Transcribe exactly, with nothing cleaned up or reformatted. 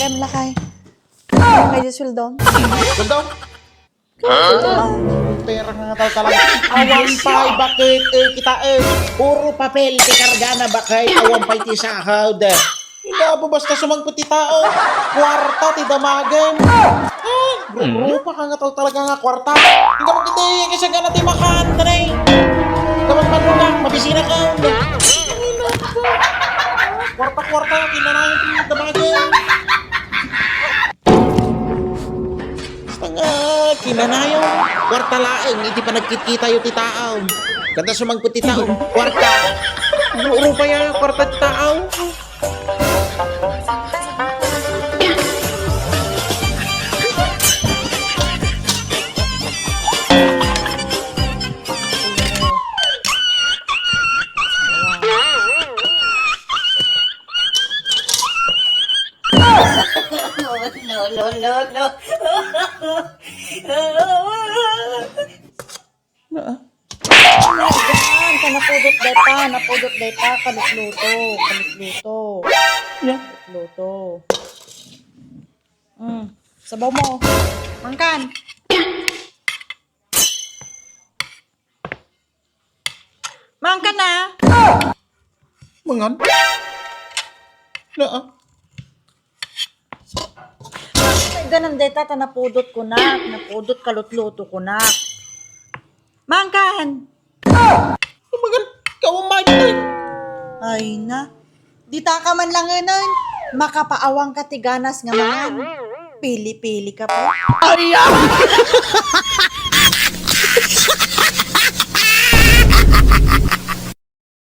Kaya lakay. Kaya sweldo. Sweldo? Pera nga tal talaga. Awan pay, bakit? Eh, kita, eh. Puro papel ti kargana, bakit? Awan pay ti sahod. Hindi po basta sumangpet ti tao. Kwarta ti damagen. Ah, ru-, rupa ka nga tal talaga nga kwarta. Hindi mo hindi kasi gana ti makan, tanay. Kapag manugang, mabisina ka. Kwarta-kwarta, kinanayan ti damagen. Basta nga, kinanayon. Kwarta laeng iti panagkitkitayo ti tao. Kanta sumangpet ti tao. Kwarta. Rupaya, kwarta ti tao. No, no, no, no. Ayan, ta napudot deta, napudot deta, kalutluto, kalutluto. Yeah. Luto. Mm. Sabaw mo. Mangkan. Mangkan na. Mangan? Naa. Ay, ganun deta, ta napudot ko na. Napudot kalutluto ko na. Mangkan. Mangan, kawan maitay. Ay na. Dita ka man langenan. Makapaawang ka ti ganas nga mangan. Pili-pili ka pa. Ay, ah!